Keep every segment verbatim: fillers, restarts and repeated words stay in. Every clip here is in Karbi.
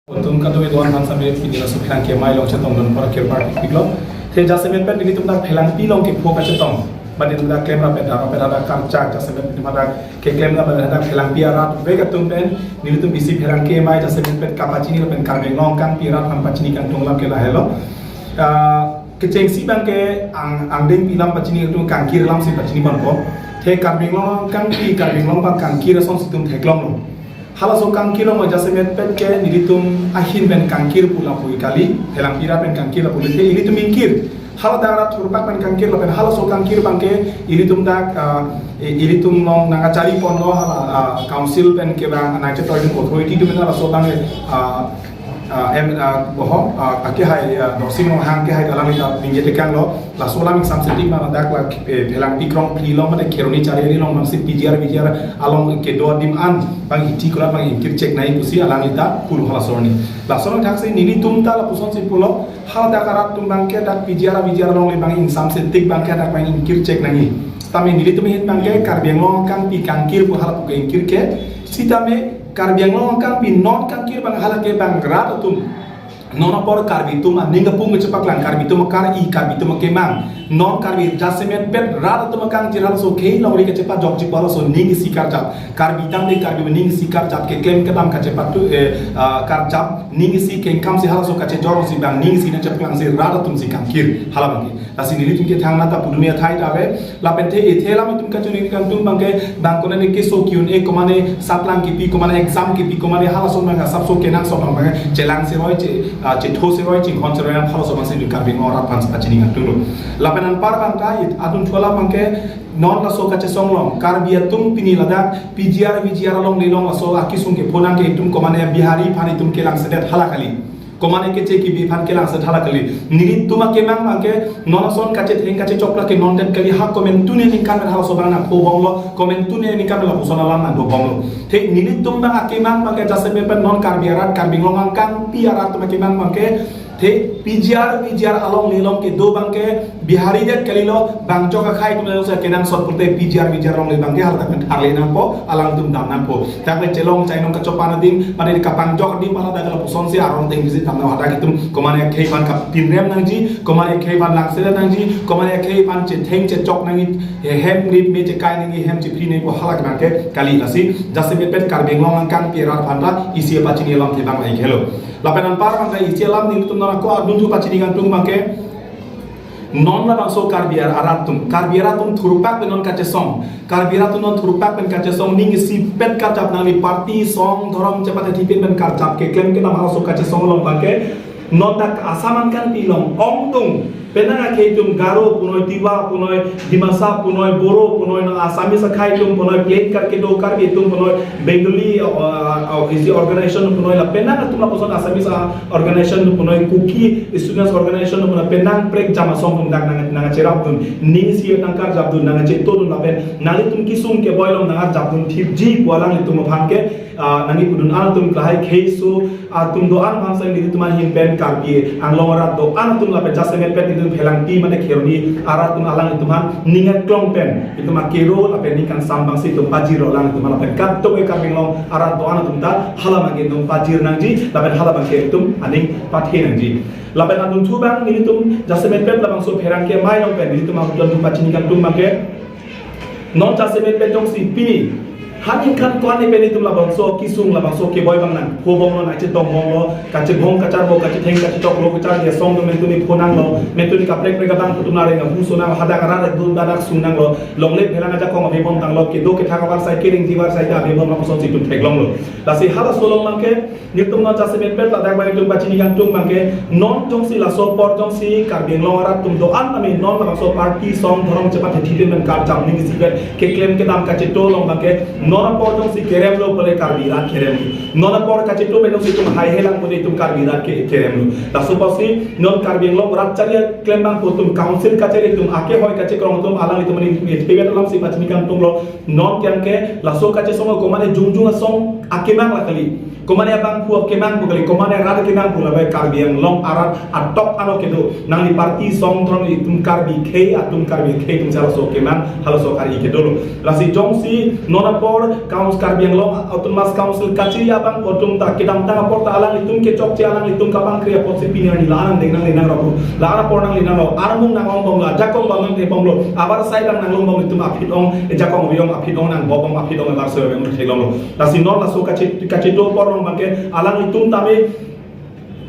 Atum kadokave do-an aphan sitame pini laso pherangke amei along chetongdun apor akirpar piklo. Te jasemet pen nelitum dak phelangpi along kepho kachetong, badi dak klemra pen daro pen hadak karchak, jasemet pen hadak keklem, badi hadak phelangpi arat vek atum pen nelitum isi pherangke amei jasemet pen kapachini lapen Karbi Anglong kangpi arat aphan pachini kangtung alam ke lahelo. Ah, kechengsi abangke ang, angdengpi alam pachini kangtung, kangkir alamsi pachini ponpo. Te Karbi Anglong kangpi, Karbi Anglong abang kangkir asonsi itum theklonglo. Halaso kangkir along jasemet pen ke nelitum ahin pen kangkir pu lapu kali, phelangpi arat pen kangkir lapu, te ilitum ingkir. Hala dak arat thurpak pen kangkir lapen halaso kangkir abangke ilitum dak, ah, i- ilitum along nangkachari ponlo, hala, ah, council pen kevang nangchetoi authority atum pen halaso abangke, ah, ah, em, ah, boho, ah, akehai, ah, Dorsing Ronghang akehai alangli ta ningje tekanglo. Laso alam ingsamsetik ma ladak la, eh, phelangpi krongphli along mate Kheroni Chariali along, masi P G R V G R along kedo adim an abang iti kulat abang ingkir chek nangji pusi alangli ta pulo halaso arni. Laso arni thaksi nelitum ta lapusonsi pulo, haladak arat atum abangke dak P G R V G R alongle abang ingsamsetik abangke dak abang ingkir chek nangji. Tame nelitum ahin abangke Karbi Anglong kangpi kangkir pu hala pu ke ingkir ke. Sitame Karbi Anglong kangpi non kangkir abang hala ke abang rat atum non apor Karbi atum aning apung kachepaklang, Karbi atum akar-i, Karbi atum akemang. Non Karbi jasemet pen rat atum akangkir halaso khei longri kachepajokji pu halaso aning isi karjap. Karbi tangte Karbi aning isi karjap, keklem kedam kachepatu, eh, ah, karjap, aning isi kengkam si halaso kachejor si abang aning isi nangchepaklangsi rat atumsi kangkir hala abangke. Lasi nelitum ke thangnat ta pudun athai ta ave. Lapen te ethe alam itum kachini kangtung abangke, bang konane keso Q and A, komane satlang kipi, komane exam kipi, komane halaso abang asapso kenangsot abang abangke chelang seroi, che, ah, chetho seroi, chinghon seroi, halaso abangsi itum Karbi Anglong arat aphan pachini kangtunglo. Lapen anpar abang ta it adun thua alam abangke non laso kachesong along Karbi atum pini ladak P G R V G R alongle along laso akesung kepho nang ke itum komane Bihari aphan itum kelangsedet hala kali. Komane keche kibi aphan kelangsedet hala kali. Nelitum akemang abangke non ason kachetheng kachechok lake non det kali, ha komantu aningkan pen halaso abang nangpho bomlo, komantu aningkan pen lapuson alam nangdo bomlo. Te nelitum abang akemang abangke jasemet pen non Karbi arat, Karbi Anglong kangpi arat atum akemang abangke, te P G R V G R alongle along kedo abangke Bihari det kalilo, bangjok akhei atum along si kenangsot pulote P G R V G R alongle abangke haladak pen arle nangpo, alangtum dam nangpo. Dak pen chelong chainong kachopan adim, mane kapangjok adim, haladak lapusonsi aron ateng visit damnang, hadak itum komane akhei aphan kapinrem nangji, komane akhei aphan langsedet nangji, komane akhei aphan chetheng chechok nangji, he hem rit me chekai nangji, hem chephri nangji pu hala abangke kali. Lasi jasemet pen Karbi Anglong kangpi arat aphan ta isi pachini alamthe abang lahelo. Lapen anpar abangke isi alam nelitum non ako adun thu pachini kangtung abangke, non labangso Karbi ar-, arat atum, Karbi arat atum thurpak pen non kachesong, Karbi arat atum non thurpak pen kachesong, aning isipet karjap nangji, party song dhorom chepathe thipin pen karjap, keklem kedam halaso kachesong along abangke non dak Assam angkangpi along ongdung, penang akhei atum Garo punoi, Tiwa punoi, Dimasa punoi, Boro punoi, non Assamese akhei atum punoi, plain Kar-, kedo Karbi atum punoi, Bengali, uh, uh, uh, isi organization punoi, la penang atum lapuson Assamese, uh, organization punoi, Kuki students organization punoi, penang prekjam asong atum dak nang, nangcherapdun, aning isi nangkarjapdun, nangchetodun lapen nanglitum kesung keboi along nangarjapdun thipji pu alanglitum aphan ke, ah, nangkipudun, alanglitum lahai kheiso atum do-an aphan si nelitum ahin pen Karbi Anglong arat do-an atum lapen jasemet pen nelitum phelangpi mane Kheroni arat atum alanglitum aphan ning aklong pen itum akero lapen ning kangsam abangsi itum pajirlo alanglitum aphan, lapen kadokave Karbi Anglong arat do-an atum ta hala abangke itum pajir nangji lapen hala abangke itum aning pathe nangji. Lapen adun thu abang nelitum jasemet pen labangso pherangke amei along pen nelitum adun thu pachini kangtung abangke, non jasemet pen jongsi pini ha ningkan ko-an pen itum labangso kesung labangso keboi abang nangpho bomlo, nangchetong bomlo, kachebong kacharbo, kachetheng kachechoklo, kacharli asong atum mentuni pho nanglo, mentuni kaprek prek abang atum areng abu so nang, hadak arat atum dak sung nanglo, longle phelang ajakong ave bomtanglo, kedo kethak avarsai, kerengji avarsai ta ave bom lapusonsi itum theklonglo. Lasi halaso along abangke nelitum non jasemet pen ladak abang itum pachini kangtung abangke, non jongsi laso apor jongsi Karbi Anglong arat atum do-an tame non labangso party song dhorom chepathe thipin pen karjap, aning isipet keklem kedam kacheto along abangke, non apor jongsi keremlo pule Karbi arat kerem. Non apor kacheto pen jongsi itum haihe lang pule itum Karbi arat ke, keremlo. Laso apotsi non Karbi Anglong arat chari klembang atum, council kachari atum, akehoi kachekrong atum, alanglitum aning isi pebet alamsi pachini kangtunglo. Non kiyang ke laso kachesong komane jongjung asong akemang la kali. Komane abangphu akemang pu kali, komane rat akemang pu, lapen Karbi Anglong arat atok ano kedo. Nangli party song thron itum Karbi khei atum, Karbi khei atum si halaso akemang, halaso kari kedolo. Lasi jongsi non apor Council, Karbi Anglong Autonomous Council kachiri abangphu atum ta kedamtang apor ta alanglitum kechokche, alanglitum kapangkri apotsi pini arni la-an deng nangli nangrap, la-an apor nangli nanglo, armung nang-ongbomlo, ajakong bang nang-ebomlo, abar sai bang nanglongbom, itum aphi-ong, ejakong ave-ong aphi-ong, nang bobom aphi-ong, abar sai bang theklonglo. Lasi non laso kachi-, kachido apor along abangke alanglitum tame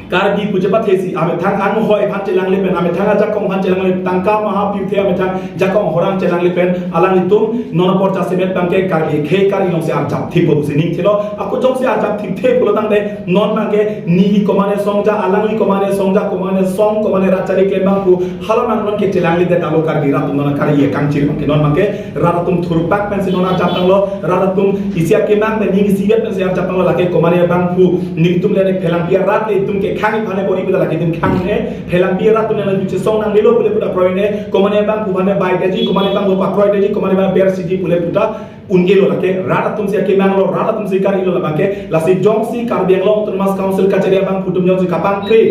Karbi pu chepathesi, amethang anghoi aphan chelangle pen, amethang ajakong aphan chelangle, tangka maha pirthe amethang jakong ahorang chelangle pen, alanglitum non apor jasemet abangke Karbi khei kari alongsi arjap thippo pusi ning thilo. Ako jongsi arjap thipthe pulo tangte non abangke neli komane songja, alangli komane songja, komane song, komane rat chari klem abangphu, hala abang non ke chelangle det alo Karbi rat atum, non kari kangchir abangke, non abangke rat atum thurpak pensi non arjap tanglo, rat atum isi akemang pen ning isivet pensi arjap tanglo, lake komane abangphu nelitum le ne Phelangpi arat le itum ke khang aphan ne bor-i puta, lake itum khang ne Phelangpi arat atum le ne chesong nangnelo pule puta kroine, komane abangphu aphan ne bai detji, komane abangphu pakroidetji, komane abang bersiji pule puta un-elo, lake rat atum si akemanglo, rat atum si kari-lo labangke. Lasi jongsi Karbi Anglong Autonomous Council kachiri abangphu atum jongsi kapangkri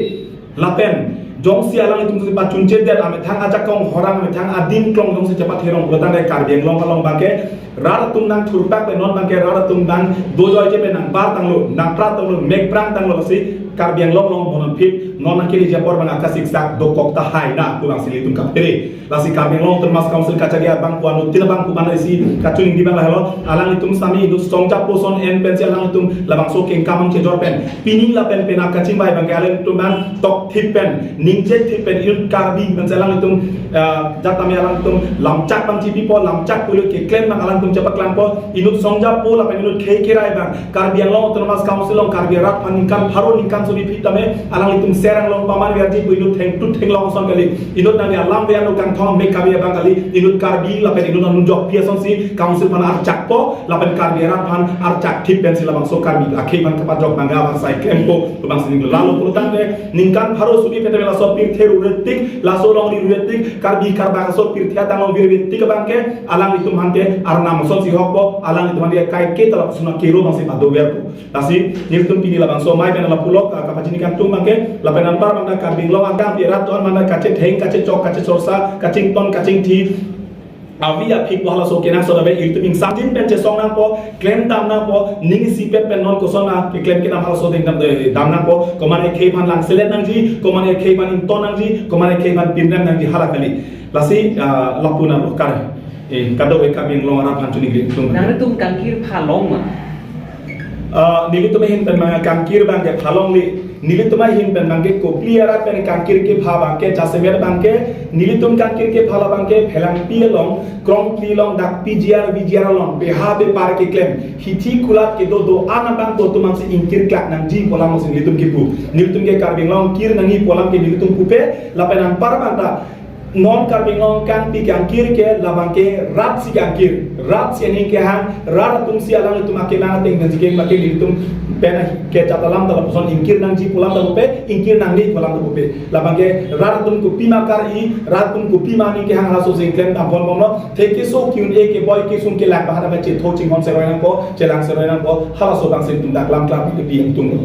lapen jongsi alanglitum si pachunche det, amethang ajakong ahorang, amethang adim klong jongsi chepatherong pulo tangte Karbi Anglong along abangke rat atum nangthurpak pen non abangke rat atum nang dojoije pen nangbar tanglo, nangpra tanglo, mekprang tanglo, lasi Karbi Anglong along monon phit non nangkeleji apor abang akasiksak dokok tahai na pu abangsi nelitum kaphere. Lasi Karbi Anglong Autonomous Council kachiri abangphu anuttin abangphu aphan isi kachiningri abang lahelo, alanglitum sami inut songja puson en pensi alanglitum labangso kengkam ang chejor pen, pini lapen penap kachingvai abangke alanglitum abang tokthip pen, ningjektip pen, inut Karbi pensi alanglitum, ah, jatame alanglitum lamchak abang chipipo, lamchak pule keklem abang alanglitum chepaklangpo, inut songja pu lapen inut khei kerai abang Karbi Anglong Autonomous Council along Karbi arat aphan ningkan pharo ningkan suri phit tame alanglitum serang long paman verji pu inut thengtut thenglong ason kali. Inut nangli alam ve anu kangthong mek kave abang kali. Inut Karbi lapen inut anunjokpi asonsi council aphan archakpo, lapen Karbi arat aphan archakthip pensi labangso Karbi akhei aphan kapajok abang abar sai klempo pu abangsi ning lalo pulo tangte ningkan pharo suri phit tame laso pirthe ruretik, laso longri ruretik, Karbi Karbak aso pirthe atang longri ruretik abangke alanglitum aphan ke arnam asonsi hokpo, alanglitum aphan ke kaike ta lapuson akero abangsi padoverpo. Lasi nelitum pini labangso amei pen lapulo, ah, kapachini kangtung abangke, lapen anpar abangta Karbi Anglong akangpi arat atum abangta kachetheng, kachechok, kachechorsa, kachington, kachingthi, avi aphi pu halaso kenangsot ave, ilitum ingsamjin pen chesong nangpo, klemdam nangpo, ning isipet pen non koson ma keklem kedam halaso dengdam, eh, dam nangpo, komane khei aphan langselet nangji, komane khei aphan ington nangji, komane khei aphan pinrem nangji, hala kali. Lasi, ah, lapu nanglo kar. Eh, kadokave Karbi Anglong arat aphan chuningri tum. Nangtum kangkir phalong ma? Ah, nelitum ahin pen abang kangkir abangke phalongle. Nelitum ahin pen abangke Kopili arat pen kangkir kepha abangke, jasemet abangke, nelitum kangkir kepha abangke Phelangpi along, Krongkli along, dak P G R, V G R along, beha bepar keklem, hithi kulat kedo do-an abang do atum aphansi ingkir klak nangji pu alam si nelitum kipu. Nelitum ke Karbi Anglong kir nangji pu alam ke nelitum pupe, lapen anpar abangta non Karbi Anglong kangpi kangkir ke labangke rat si kangkir, rat si aning kehang, rat atum si alanglitum akemang ateng dan jikeng abangke nelitum pen kechat alam ta lapuson ingkir nangji pu alam ta pupe, ingkir nangne pu alam ta pupe. Labangke rat atum kopima kar-i, rat atum kopima aning kehang halaso si klemdam ponbomlo, theke so ki-un-e keboi kesung kelak abang hana chetho chinghon seroi nangpo, chelang seroi nangpo, halaso abangsi nelitum dak lam klam kepi ingtunglo.